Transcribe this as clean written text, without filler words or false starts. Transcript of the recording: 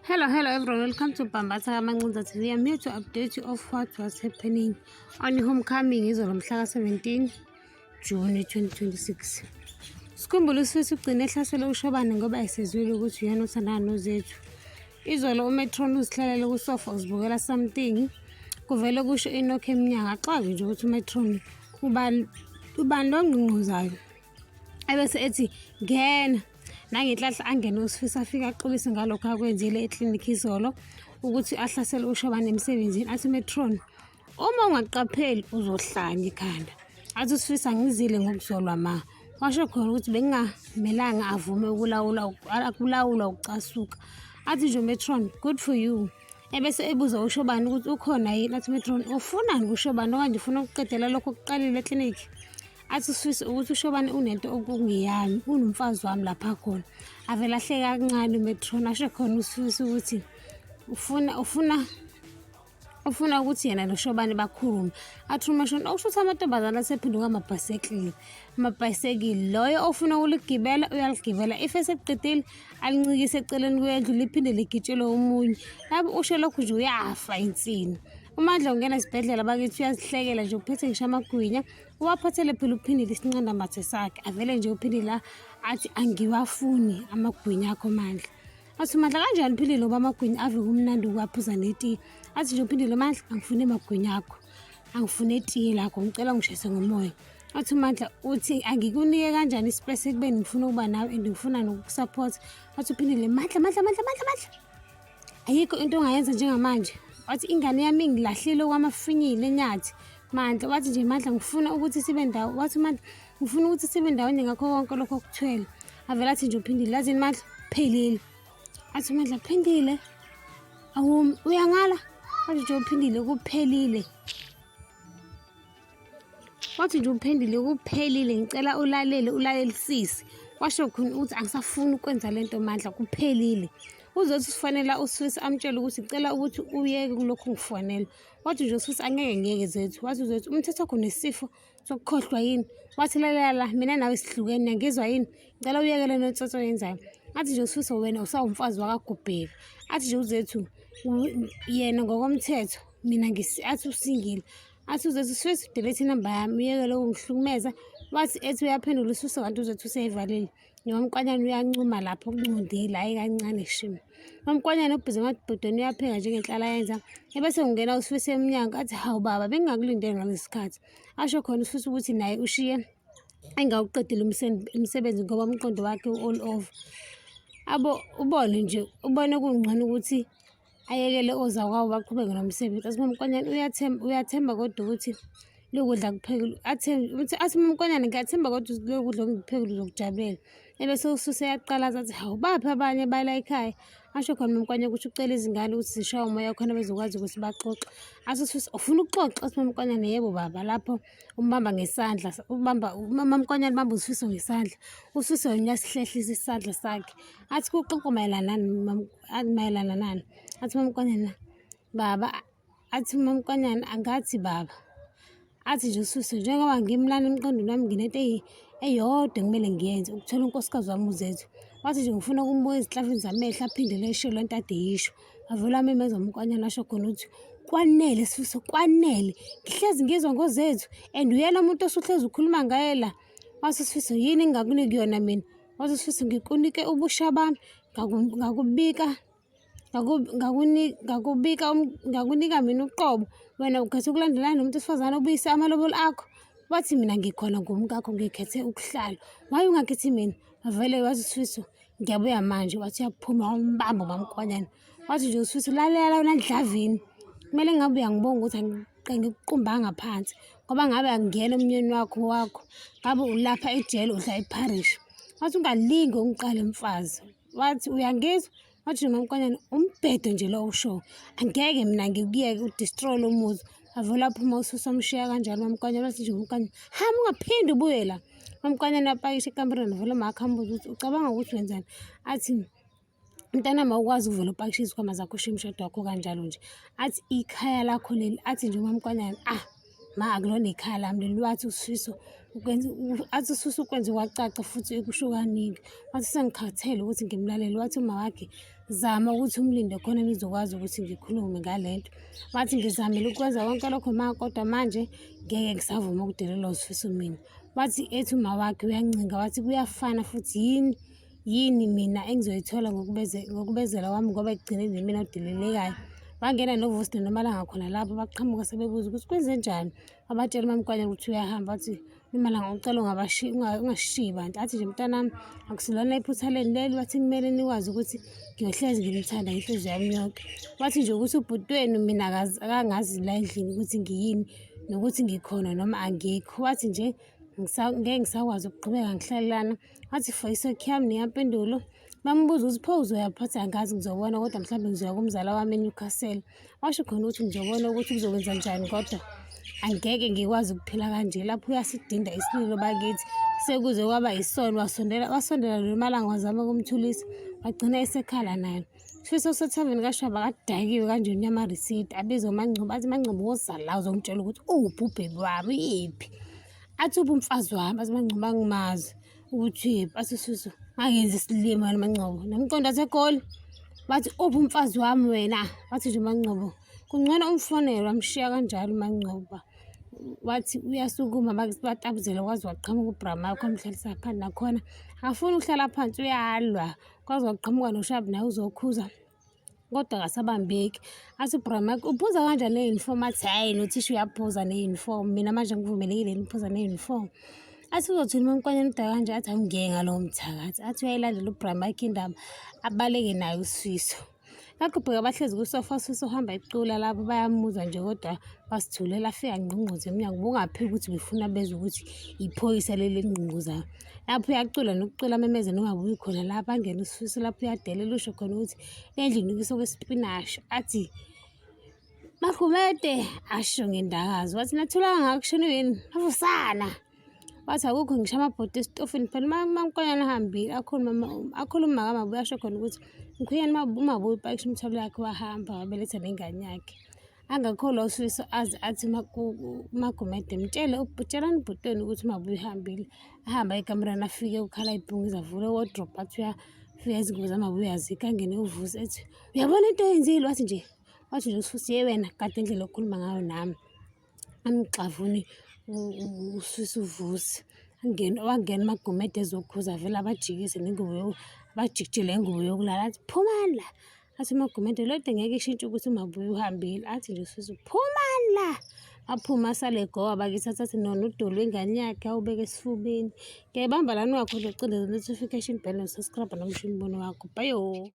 Hello, hello everyone. Welcome to Bambatha Kamancinza TV. I'm here to update you of what was happening on homecoming izolo mhla ka-17 June 2026. Sikhumbule uSifiso ugcine ehlasele uShobane ngoba esezwile ukuthi uyena othandana noZethu. Izolo uMetron uzihlalele kusofa uzibukela something. Kuvele kusho inokho emnyango axake nje ukuthi uMetron ubani ubani lo ngqungquzayo. Ebese ethi ngena nangenhlahla angene uSifiso afike axolise ngalokho akwenzile eklinikhi izolo ukuthi ahlasele uShobane emsebenzini athi Metron uma ungaqapheli uzohlanya ikhanda athi uSifiso angizile ngokuzolwa ma washo khona ukuthi bengingamelanga avume ukulawula ukulawula ukucasuka athi nje Metron good for you ebese ebuza uShobane ukuthi ukhona yini athi Metron ufunani kuShobane okanje ufuna ukuqedela lokho okuqalile eklinikhi athi usifisa ukuthi ushobane unento okungeyami unomfazi wami lapha khona avele ahleke kancane umetron asho khona usifisa ukuthi ufuna ufuna ufuna ukuthi yena noshobane bakhulume athi umashona okusho ukuthi amantombazane asephenduka amabhayisekile amabhayisekile loyo ofuna ukuligibela uyaligibela if esekuqedile alincikise eceleni kwendlu liphinde ligitshelwe omunye lapho usho lokhu nje uyafa insini uMandla ungena esibhedlela bakithi uyazihlekela nje uphethe ngisho amagwinya uwaphathele phela uphindile isinqandamathe sakhe avele nje uphindile athi angiwafuni amagwinya akho Mandla athi Mandla kanjani uphindile ngoba amagwinya ave kumnandi ukuwaphuza netiye athi nje uphindile Mandla angifuni amagwinya akho angifuni etiye lakho ngicela ungishayise ngomoya athi uMandla uthi angikunike kanjani ispace ekubeni ngifuna ukuba nawe and ngifuna nokukusupport athi uphindile Mandla Mandla Mandla Mandla Mandla ayikho into ongayenza njengamanje wathi ingane yami ingilahlile okwamafinyile enyathi Mandla wathi nje Mandla ngifuna ukuthi sibe ndawo wathi Mandla ngifuna ukuthi sibe ndawonye ngakho konke lokho okuthwele avele athi nje uphindile yazini Mandla phelile athi Mandla phindile awumi uyangala wathi nje uphindile kuphelile wathi nje uphendule kuphelile ngicela ulalele ulalelisise washo khona ukuthi angisafuni ukwenza lento mandla kuphelile uzothi usifanela usisi amtshele ukuthi ngicela ukuthi uyeke kulokhu ngifonela wathi nje usisi angeke ngiyeke zethu wathi uzethu umthetho wakho nesifo sokukhohlwa yini wathi lalela la mina nawe sihlukene ngizwa yini ngicela uyeke le ntsotso oyenzayo athi nje usifiso wena usawumfazi wakagubheka athi nje uzethu yena ngokomthetho mina athi usingile athi uzethu usifiso udelete inamba yami uyeke lokhu ngihlukumeza wathi ethi uyaphendula usifiso kanti uzethu useyivalile nomkwanyana uyancuma lapho kuncundile hhayi kancane shimi umkwanyana ubhizi emabhodweni uyapheka njengenhlala yenza ebese kungena usifiso emnyango athi hawu baba bengingakulindele ngalesi sikhathi asho khona usifiso ukuthi naye ushiye engawuqedile umsebenzi ngoba umqondo wakhe u-all over abo ubone nje ubone kungcono ukuthi ayekele ozakwabo baqhubeke nomsebenzi. Athi umamKonyane uyathemba uyathemba kodwa ukuthi lokudla kuphekile athembe ukuthi athi umamKonyane ngiyathemba kodwa ukuthi lokudla ongikuphekile uzokujabulela. Ebese ususe uyaqalaza athi hawu baphi abanye bala ekhaya. Asho khona umamKonyane ukuthi ucela izingane ukuthi zishaye umoya khona bezokwazi ukuthi baxoxe. Athi ususe ufuna ukuxoxa athi umamKonyane yebo baba lapho umbamba ngesandla ubamba umamKonyane ubamba uSifiso ngesandla. USifiso yena uyasihlehlisa isandla sakhe athi kuxoxwa mayelana nani mayelana nani athi umamkwanyana baba athi umamkwanyana angathi baba athi nje ususe njengoba ngimlana emqondweni wami nginento eyodwa ekumele ngiyenze ukuthola unkosikazi wami uzethu wathi nje ngifuna ukumbuka ezinhlavini zamehlo aphinde lesho le nto ade yisho wavele wamemeza umkwanyana asho khona ukuthi kwanele sifiso kwanele ngihlezi ngizwa ngozethu and uyena umuntu osuhlezi ukhuluma ngaye la wathi sifiso yini engingakuniki yona mina wathi sifiso ngikunike ubusha bami ngakubika ngakubika ngakunika mina uqobo wena ukhetha ukulandelana nomuntu wesifazane ubuyise amalobolo akho wathi mina ngikhona ngomkakho ngikhethe ukuhlala waye ungakhethi mina wavele wathi uSifiso ngiyabuya manje wathi uyaphuma wambamba umamkwanyana wathi nje uSifiso lalela wena ndlavini kumele ngabe uyangibonga ukuthi angikuqumbanga phansi ngoba ngabe angiyena umnyeni wakho wakho ngabe ulapha ejele udla ipharishi wathi ungalingi ungiqale mfazi wathi uyangizwa wathi nje mamkwanyana umbhedo nje lo ushoyo angeke mina ngikuyeke udestroy lo muzi avela aphuma ususa umshiya kanjalo mamkwanyana wathi nje mamkwanyana hamba ungaphinde ubuye la mamkwanyana apakishe ekamereni vele umakhe ambuze ukuthi ucabanga ukuthi wenzani athi mntanami awukwazi ukuvela upakishe izikhwama zakho ushiye umshado wakho kanjalo nje athi ikhaya lakho leli athi nje umamkwanyana ah Ma akulona ikhaya lami leli. Wathi uSifiso ukwenza, athi uSifiso ukwenze kwacaca futhi ekusho kaningi. Wathi sengikhathele ukuthi ngimlalele. Wathi uma wakhe zama ukuthi umlinde khona ngizokwazi ukuthi ngikhulume ngale nto. Wathi ngizamile ukwenza konke lokho ma, kodwa manje ngeke ngisavuma ukudelelwa uSifiso mina. Wathi ethi uma wakhe uyancinga, wathi kuyafana futhi yini yini mina engizoyithola ngokubezela kwami ngoba ekugcineni yimina odelelekayo. Wangena noVusi noNomalanga khona lapho, baqhamuka sebebuza ukuthi kwenzenjani. Wabatshela uMamkwanyana ukuthi uyahamba, wathi uNomalanga ucela ungashiyi bantu. Athi nje mntanami akusilona iphutha lenu leli, wathi kumele nikwazi ukuthi ngiyohlezi ngimthanda inhliziyo yami yonke. Wathi nje ukuthi ubhuti wenu mina akangazi la endlini ukuthi ngiyini nokuthi ngikhona noma angikho. Wathi nje ngeke ngisakwazi ukuqhubeka ngihlale lana. Wathi for isokhi yami neyampendulo. Bambuza ukuthi pho uzoyaphi, wathi angazi ngizobona kodwa mhlawumbe ngizoya kumzala wami eNewcastle. Washo khona ukuthi ngizobona ukuthi kuzokwenza njani kodwa angeke ngikwazi ukuphila kanje. Lapho uyasidinda isililo bakithi, sekuze kwaba isono. Wasondela wasondela noMalanga wazama ukumthulisa, wagcina esekhala naye. Sifiso usethaveni kaShaba kadakiwe kanje unyama receipt, abize uMaNgcobo, athi MaNgcobo woza la uzongitshela ukuthi uphi ubhebi wami, uyephi. Athi uphi umfazi wami, athi MaNgcobo angimazi ukuthi uyephi. Athi Sifiso angenzi isilima wena MaNgcobo, nomqondo aseGoli. Wathi uphi umfazi wami wena? Wathi nje uMaNgcobo kungcono umfonele. Wamshiya kanjalo uMaNgcobo. Wathi uyasukuma batabuzela, kwaze waqhamuka uBrahma wamhlalisa phansi, nakhona akafuni ukuhlala phansi uyalwa. Kwaze waqhamuka noShabi naye uzokhuza kodwa akasabambeki. Athi uBrahma uphuza kanjani ne-uniform? Athi hhayi nothisha uyaphuza ne-uniform, mina manje ngivumelekile niphuza ne-uniform. Athi uzothini uMamkwanyana udaka kanje? Athi awungiyeke ngalowo mthakathi. Athi uyayilandela uBrahma indaba, abaleke naye uSifiso. Baqhubeka bahlezi kusofa, uSifiso uhamba ecula lapho, bayamuzwa nje kodwa basithulela. Afika ngqongqoze emnyango, bungaphiki ukuthi befuna bezwe ukuthi iphoyisa leli elingqongqozayo. Lapho uyacula nokucula amemeze nongabuyi khona lapho, angene uSifiso lapho uyadelela, usho khona ukuthi endlini ukisa okwesipinashi. Athi Magumede, asho ngendakazo. Wathi nathula kangaka kushone yini? Avusana. Wathi akukho ngisho amabhodi esitofini phela uMamkwanyana ahambile, akhuluma kaMabuya, asho khona ukuthi mkhwenyana uMabuya upakishe imithwalo yakhe wahamba wabeletha nengane yakhe. Angakholwa uSifiso aze athi uMagumede mtshele, tshelani ubhuti wenu ukuthi uMabuya uhambile. Ahambe aye ekamereni afike ukhala ibhungezi, avule i-wardrobe, athi uyafika izingubo zamabuya azikho. Angene uVusi ethi uyabona into oyenzile, wathi nje wathi nje uSifiso ye wena kade indlela okhuluma ngayo nami. Amgxavune uSifiso uVusi, angene wangena uMagumede ezokhuza, avele abajikise nengubo abajikijele ingubo yokulala, athi phumani la. Athi uMagumede le nto ngeke ishintshe ukuthi uMabuya uhambile. Athi nje uSifiso phumani la. Aphume asale egowa bakithi, athathe nodoli wengane yakhe awubeke esifubeni. Ngiyayibamba lana, ungakhohlwa ukucindezela notification bell no-subscribe noma ushiye umbono wakho. Bye.